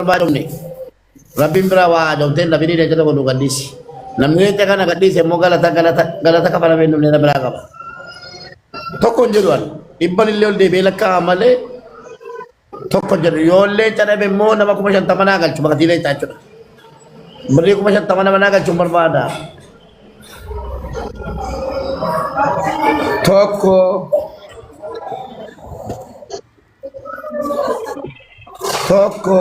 Barbaadumne. Rabbiin biraa waa haajomteen lafini leenca tokko nu gadhiisi. Namni leenca kana gadhiise immoo galata galata galata kafalamee hin dhumne na biraa qaba. Tokko hin jedhu ani. Dhibban illee ol deebi'ee lakkaa'a malee tokko hin jedhu. Yoo leenca dhabe immoo nama 50,000 naa galchu baqatii leencaa jechuudha. Birrii 50,000 nama naa galchuun barbaada. Tokko. Tokko.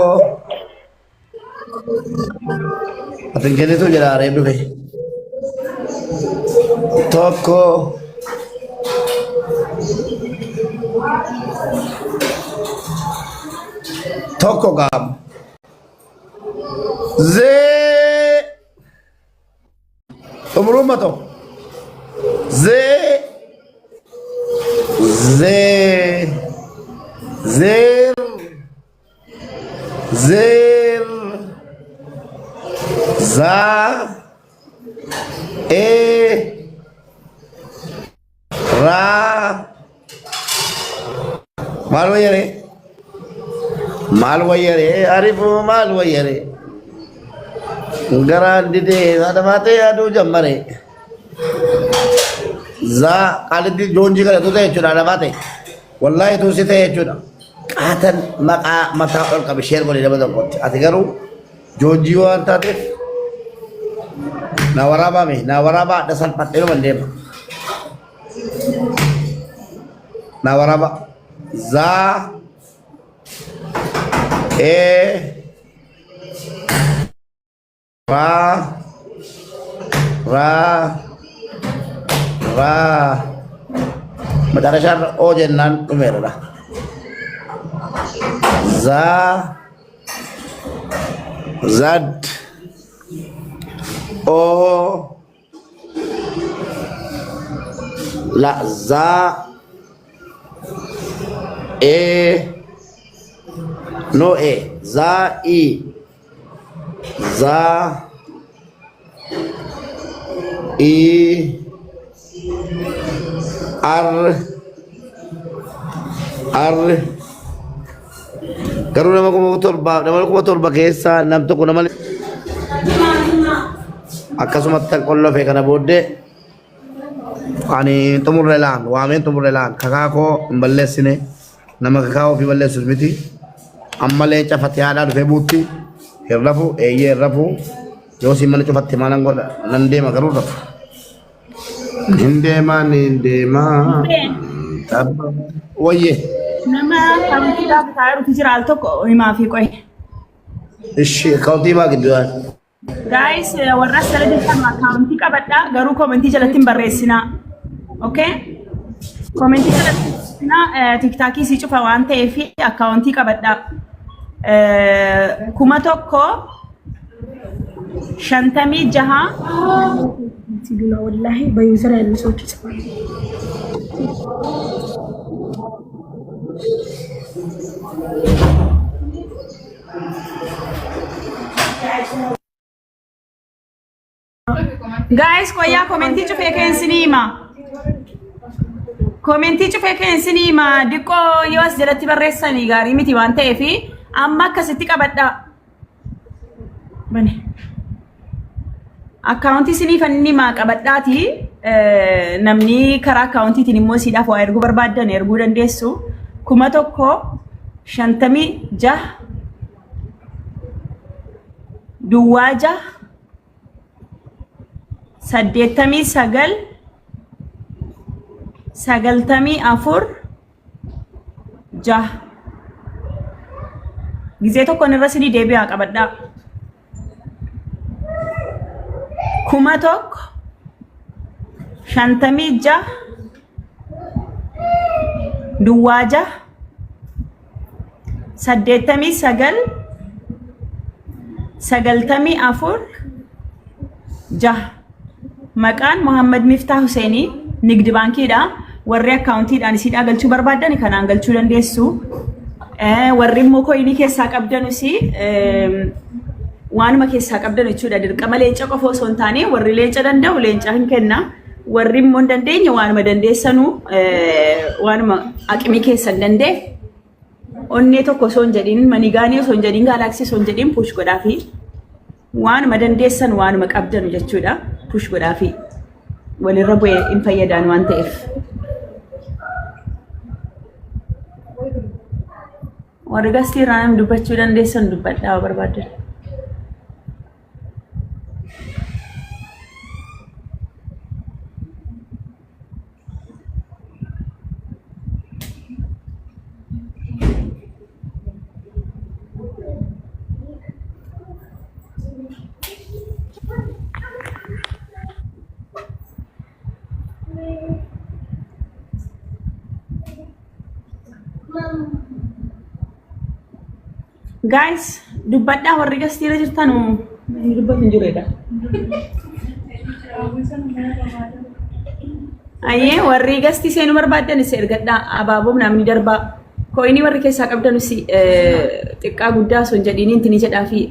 Ati hin kennitu jedha reef dhufe. Tokko. Tokko gaam. Zee. Xumurumma tokko. Zee. Zee. Zeer. Zeer. Zaa. Ee. Raa. Maal wayyaree? Maal wayyaree? Arifuu maal wayyaree? Garaan didee haadha baatee yaaduu jammare. Zaa qaalitti joonjii kana tu ta'e jechuudha haadha baate. Wallaahi tu si ta'e jechuudha. Qaatan maqaa mataa ol qabe sheer godhe nama tokkotti. Ati garuu joonjii waan taateef na waraabaa mee na waraabaa adda salphadhee dhuman deema. Na waraaba. Zaa. E. Ra. Ra. Ra. Macarashaan O jennaan dhumeera. Zaa. Zad. O. La za e no e za i za i r r garuu nama 7,000 nama 7,000 keessaa nam tokko nama akkasumatti kan qollofe kana booddee ani xumurre laan waameen xumurre laan kakaa koo hin balleessine nama kakaa ofii balleessus miti amma leenca fatihaadhaa dhufee buutti hin rafu eeyyee hin rafu yoo siin mana cufatte maalan godha nan deema garuu hin rafu hin deema hin deema tabba wayye Nama akkaawuntiidhaaf taa'eerutu jira al tokko himaa fi qoy. Ishi akkaawuntii maa gidduu Guys, warra as jala jirtan akkaawuntii qabadhaa garuu koomentii jalatti hin barreessinaa. Okay? Koomentii jalatti hin barreessinaa tiktaakii sii cufa waan ta'eef akkaawuntii qabadhaa. 1056. Dula wallahi bayuusara ያሉ ሰዎች ይጽፋሉ። Guys, qoyyaa komentii cufee keensinii hima. Komentii cufee keensinii hima. Diqqoo yoo as jalatti barreessanii gaarii miti waan ta'eef amma akkasitti qabadhaa. Bane. Akkaawuntii isinii fanni himaa qabadhaati. Namni karaa akkaawuntiitiin immoo isiidhaaf waa erguu barbaaddan erguu dandeessu. 1056 06 89 94 6. Gizee tokkoon irra isinii deebi'aa qabadhaa. 1056 06 89 94 6. Maqaan Muhammad Miftaa Huseenii Nigdi Baankiidha. Warri akkaawuntiidhaan isiidhaa galchuu barbaaddan kanaan galchuu dandeessu. Warri immoo koyinii keessaa qabdanus waanuma keessaa qabdan jechuudha. Dirqama leenca qofa osoo hin taane warri leenca danda'u leenca hin kenna. Warri immoo hin dandeenye waanuma dandeessanu waanuma aqimii keessan danda'e Onnee tokko osoo hin jedhin, manigaanii osoo hin jedhin, galaxy osoo hin jedhin push godhaafi. Waanuma dandeessan waanuma qabdanu jechuudha. Push godhaafi. Walirra bu'ee hin fayyadaan waan ta'eef. Warri gastii irraa namni dubbachuu dandeessan dubbadhaa yoo barbaaddan. Guys, dubbadhaa warri gastiirra jirtan namni dubbatu hin jiru egaa. Ayyee warri gastii seenuu barbaaddan isa ergadhaa abaaboom namni darbaa. Koinii warri keessaa qabdanus xiqqaa guddaa osoo hin jedhiin intini jedhaa fi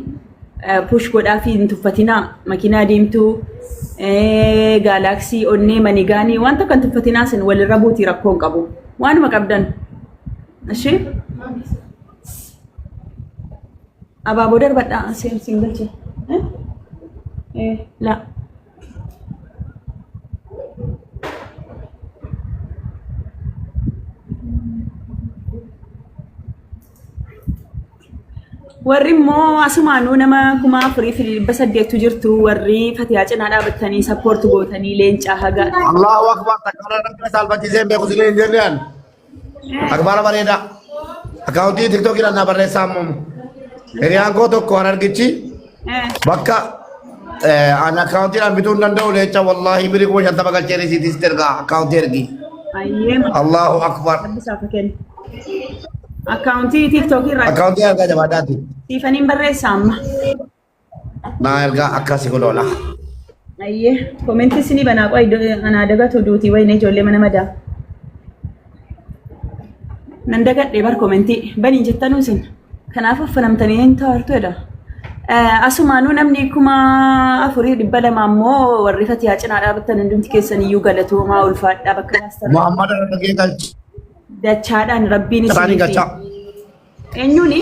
push godhaa fi hin tuffatinaa makiinaa diimtuu galaxy onnee manigaanii waan tokko hin tuffatinaa isin walirra buutii rakkoo hin qabu. Waanuma qabdan. Ishee abaaboo darbadhaa seen siin galche. Eh la. Warri immoo asumaanuu nama 4800 jirtu warri fatiyaa cinaa dhaabattanii support gootanii leencaa haga. Allahu akbar takkaana rabbi saalfachiisee hin beeku sinii hin jenne an. Akbaara bareedaa. Akkaawuntii tiktookii naa barreessaa ammoo. Hiriyaan koo tokko harargichi bakka an akkaawuntiidhaan bituu hin danda'u leenca wallaahi birii 50,000 galchee risiitii sitti ergaa akkaawuntii ergi. Ayyee Allahu akbar. Rabbi isaaf haa kennu. Akkaawuntii tiiktookii irraa Akkaawuntii ergaa jabaadhaati. siifaniin barreessa amma. Naa ergaa akkasi godhoola. Ayyee komentii isinii banaa qoy anaa dagatu duutii wayine ijoollee mana madaa. Nan dagadhe bar komentii baniin jettanuu isin. Kanaaf uffanamtanii hin taartu jedha. Asumaanuu namni 4200 immoo warri fatiyaa cinaa dhaabattan hundumti keessan iyyuu galatoomaa ulfaadhaa bakka laastarra. Muhammad Argee galcha. Dachaadhaan rabbiin Sultaanii isinii galchaa. Eenyuuni?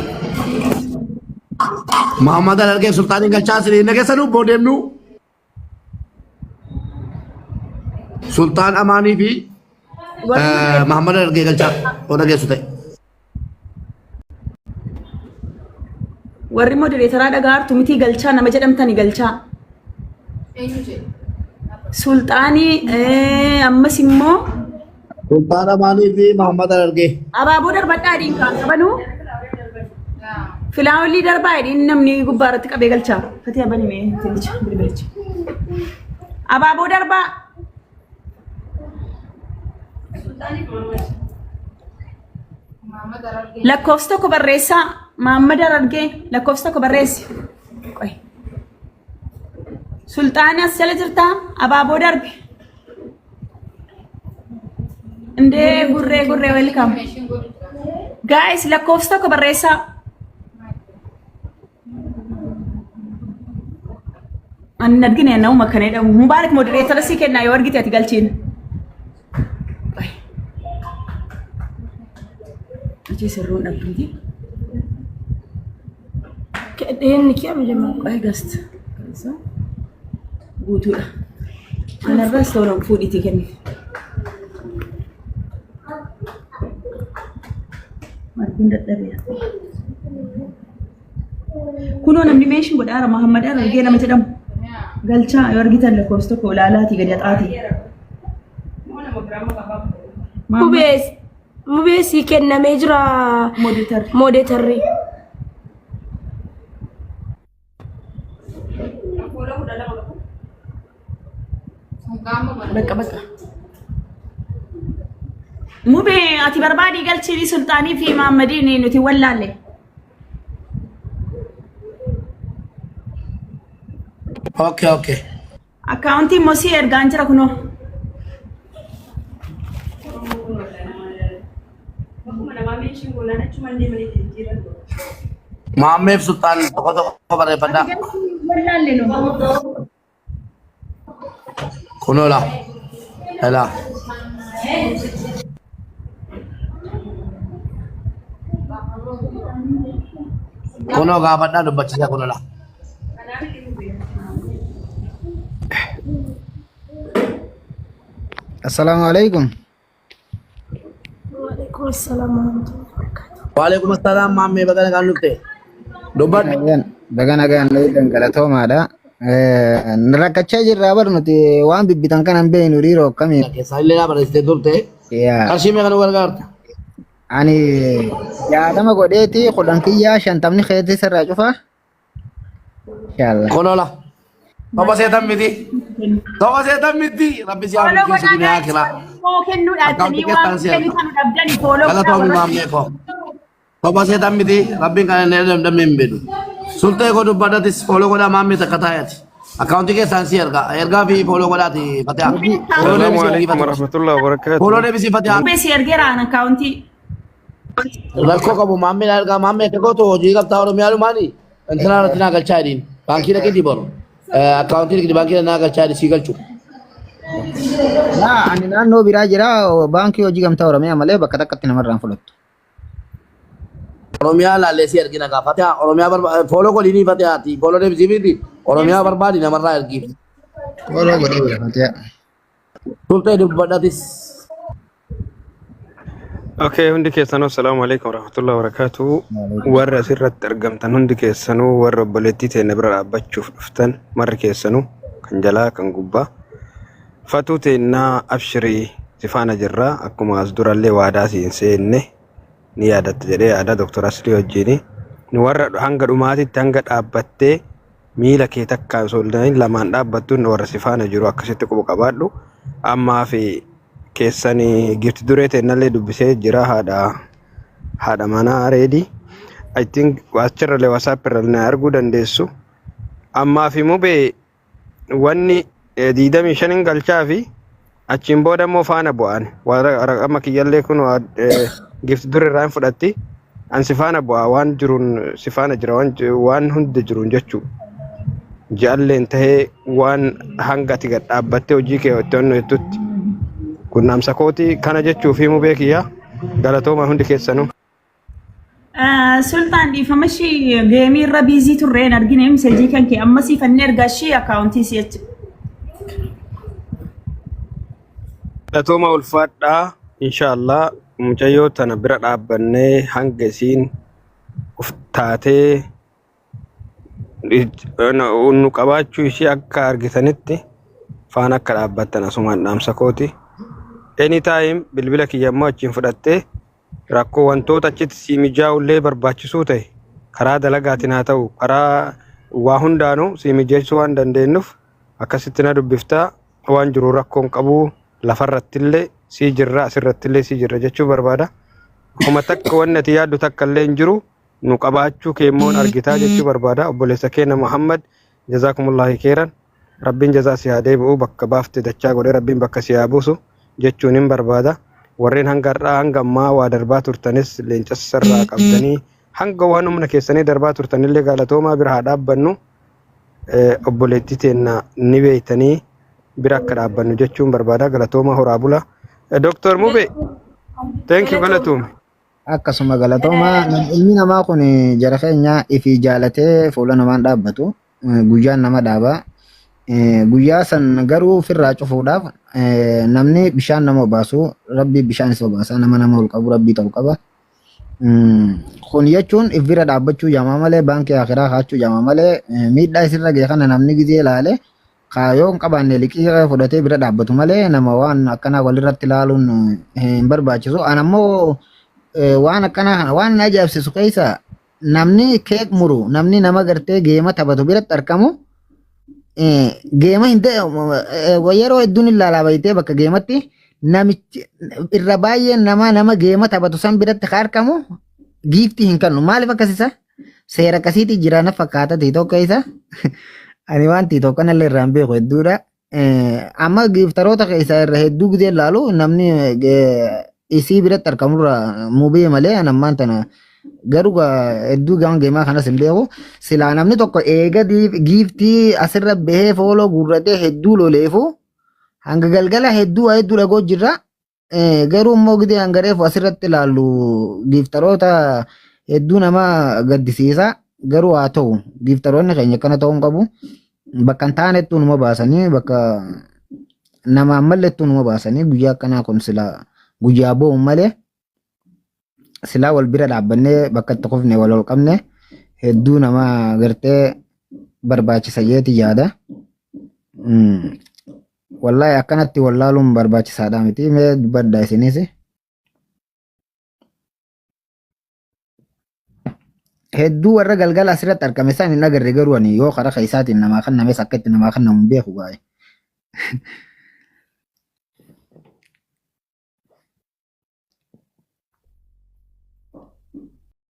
Muhammad Argee sultaanii galchaa isinii nageessanuu boodeemnuu. Sultaan Amaanii fi Warri Muhammad Argee galchaa yoo dhageessu ta'e. Warri modereetaraa dhagaartu mitii galchaa nama jedhamtani galchaa. Sulxaanii ammas immoo Sultaan Amaanii fi Muhammad Argee. Abaaboo darbadhaa adiin kaan qabanuu filaawolii darbaa jedhiin namni gubbaa irratti qabee galchaa. Fatii abani mee tilicha bilbilicha. Abaaboo darbaa. Lakkoofsa tokko barreessaa. Maammad Harargee lakkoofsa tokko barreessi. Qoy. Sulxaani as jala jirtaa? Abaaboo darbi. Indee gurree gurree welcome. Guys lakkoofsa tokko barreessaa. Ani hin argine nama kana jedhamu. Mubaarak modereetara sii kennaa yoo argite ati galchiin. Achi sirruun dhabdumti. Dheenni kee amma jemma. Qoy gast. Guutuudha. Anarraas toora fuudhiitii kenni. Arguun dadhabeera. Kunoo namni meeshin godhaara Mahammad Argee nama jedhamu. Galchaa yoo argitan lakkoofsa tokko ilaalaatii gadi haxaati. Mubee mubee sii kennamee jira Modeetarri. moodeetarri. Bakka bakka. Mubee ati barbaadii galchii sulxaanii fi Mahammadiin nuti wallaalle. Okay, okay. Akkaawuntii immoo si ergaan jira kunoo. Maammeef sultaan tokko tokko barreeffadhaa. Wallaalle nu. Kunoo laa. Elaa. Kunoo gaafadhaa dubbachiisaa kunoo laa. Assalaamu alaikum. Waalaikum assalam warahmatullahi wabarakatuh. Waalaikum assalaam maammee baga nagaan dhufte. Dubbadhu. Baga nagaan dhuftan galatoomaadha. Rakkachaa jirra bar nuti waan bibbitan kana hin beeknu dhiiroo akkamii. Keessaa illee naa barreessitee turte. Yaa. Qarshii meeqa nu gargaarta? Ani 60 godheeti 10 kiyyaa 50 keetii sirraa cufa. Inshallah. Konola. Toba seetan miti. Toba seetan miti. Rabbi si haa Follow milkeessu godhaa duniyaa guys. akiraa. Immoo kennuudhaan Akkaawuntii tanii waan keessaan si erga. kennitan dhabdani follow godhaa Galatoomi warra maammee koo. Toba seetan miti. Rabbiin kan inni dandamne hin beeku. Sultee koo dubbadhatis follow godhaa maammee takka taa'eeti. Akkaawuntii keessaan si erga. Ergaa fi follow godhaati Fatihaa. Follow Salaamu deebisii ergii alaikum Fatihaa. warahmatullahi wabarakatuh. Follow deebisii Fatihaa. Qubee si ergeeraan akkaawuntii. Rakkoo qabu maammee na ergaa maammee akka gootu hojii qabtaa Oromiyaa dhumaani. Intinaa irratti naa galchaa jedhiin. Baankii dhaqii boru. Akkaawuntii dhaqii baankii naa galchaa jedhi sii galchu. Laa ani naannoo biraa jira baankii hojii gamtaa Oromiyaa malee bakka takkatti namarraan fudhattu. Oromiyaa laallee si ergina gaa Fatihaa Oromiyaa barba fooloo godhinii Fatihaati fooloo deebisii miti Oromiyaa barbaadi namarraa ergiif. Fooloo godhee jira Fatihaa. Turtee dubbadhatis. Okay, hundi keessanuu assalaamu alaikum warahmatullahi wabarakatuh. Warra asirratti argamtan hundi keessanuu warra obboleettii teenya bira dhaabbachuuf dhuftan marri keessanuu kan jalaa kan gubbaa. Fatuu teennaa abshirii si faana jirra akkuma as durallee waadaa siin seenne ni yaadatta jedhee yaada Dr. Aslii wajjini. Nu warra hanga dhumaatitti hanga dhaabbattee miila kee takka osoo hin ta'in lamaan dhaabbattu nu warra si faana jiru akkasitti quba qabaadhu. Ammaa fi keessan gifti duree teennallee dubbisee jira haadha haadha manaa reedi. I think achirrallee WhatsApp irra na arguu dandeessu. Ammaa fi mubee wanni 25 hin galchaa fi achiin booda immoo faana bu'aan warra kiyyallee kun gifti dura irraa hin fudhatti an si faana bu'aa waan jiruun si faana jira waan waan hunda jiruun jechuu ji'alleen tahee waan hanga ati gad dhaabbattee hojii kee itti onnu jettutti kun dhaamsa kooti kana jechuu fi mubee kiyya galatooma hundi keessanuu. Sultaan dhiifama ishii geemii irra biizii turre hin argine misejii kan kee amma siifannee ergaa ishii akkaawuntii si jecha. Galatooma ulfaadhaa inshaallah mucayyoo tana bira dhaabbannee hanga isiin uf taatee nu qabaachuu ishii akka argitanitti faana akka dhaabbattan asumaan dhaamsa kooti. Anytime bilbila kiyya immoo achiin fudhattee rakkoo wantoota achitti sii mijaa'ullee barbaachisuu ta'e karaa dalagaatiin haa ta'u karaa waa hundaanuu sii mijeessuu waan dandeenyuuf akkasitti na dubbiftaa waan jiru rakkoon qabu lafarrattillee sii jirra asirrattillee sii jirra jechuu barbaada. Homa takka wanni ati yaaddu takka illee hin jiru nu qabaachuu kee immoo argitaa jechuu barbaada. Obboleessa keenya Muhammad jazaakumulaahi keeran rabbiin jazaa si haa deebi'u bakka baafte dachaa godhee rabbiin bakka si haa buusu jechuun hin barbaada. Warreen hanga har'aa hanga ammaa waa darbaa turtanis leenca sirraa qabdanii hanga waan humna keessanii darbaa turtanillee galatoomaa bira haa dhaabbannu. Obboleettii teenna ni beeytanii bira akka dhaabbannu jechuun barbaada. Galatoomaa horaa bula. Dooktar Mube, thank you galatoome. Akkasuma galatoomaa ilmi namaa kun jara keenya ifii jaalatee fuula namaan dhaabbatu guyyaan nama dhaaba. Guyyaa san garuu ofirraa cufuudhaaf namni bishaan nama obaasu rabbi bishaan isa obaasa nama nama ol qabu rabbii ta'u qaba. Kun jechuun if bira dhaabbachuu jaamaa malee baankii akiraa kaachuu jaamaa malee miidhaa isirra ga'e kana namni gizee ilaale kaayoo hin qabaanne liqii fudhatee bira dhaabbatu malee nama waan akkanaa walirratti ilaaluun hin barbaachisu. An ammoo waan akkanaa kana waan na ajaa'ibsiisu keessa namni keek muru namni nama gartee geema taphatu biratti argamu geema hin ta'e yeroo hedduun ilaalaa bayitee bakka geematti namichi irra baay'een nama nama geema taphatu san biratti ka argamu giiftii hin kennu maaliif akkas isa seera akkasiitti jira na fakkaata tiitook keessa ani waan tiitook kanallee irraan beeku hedduudha. Amma giiftaroota keessaa irra hedduu gizee ilaalu namni isii biratti argamurra mubee malee an ammaan tana garuu hedduu gama geemaa kanas hin beeku. Silaa namni tokko eega giiftii asirra bahee fooloo guurratee hedduu loleefu hanga galgala hedduu waa hedduu dhagoo jirra. Garuu immoo gidee hanga reefu asirratti ilaallu giiftaroota hedduu nama gaddisiisa. Garuu haa ta'u giiftaroonni keenya akkana ta'uu hin qabu. Bakka hin taanettuu numa baasanii bakka nama ammallettuu numa baasanii guyyaa akkanaa kun silaa guyyaa boo'u malee silaa wal bira dhaabbannee bakka itti kufne wal ol qabne hedduu nama gartee barbaachisa jeeti yaada. Wallaahi akkanatti wallaaluun barbaachisaadha miti mee dubbadha isinis. Hedduu warra galgala asirratti argame isaan hin agarre garuu ani yoo karaa isaatiin namaa kennames akka itti namaa kennamu hin beeku baay'ee.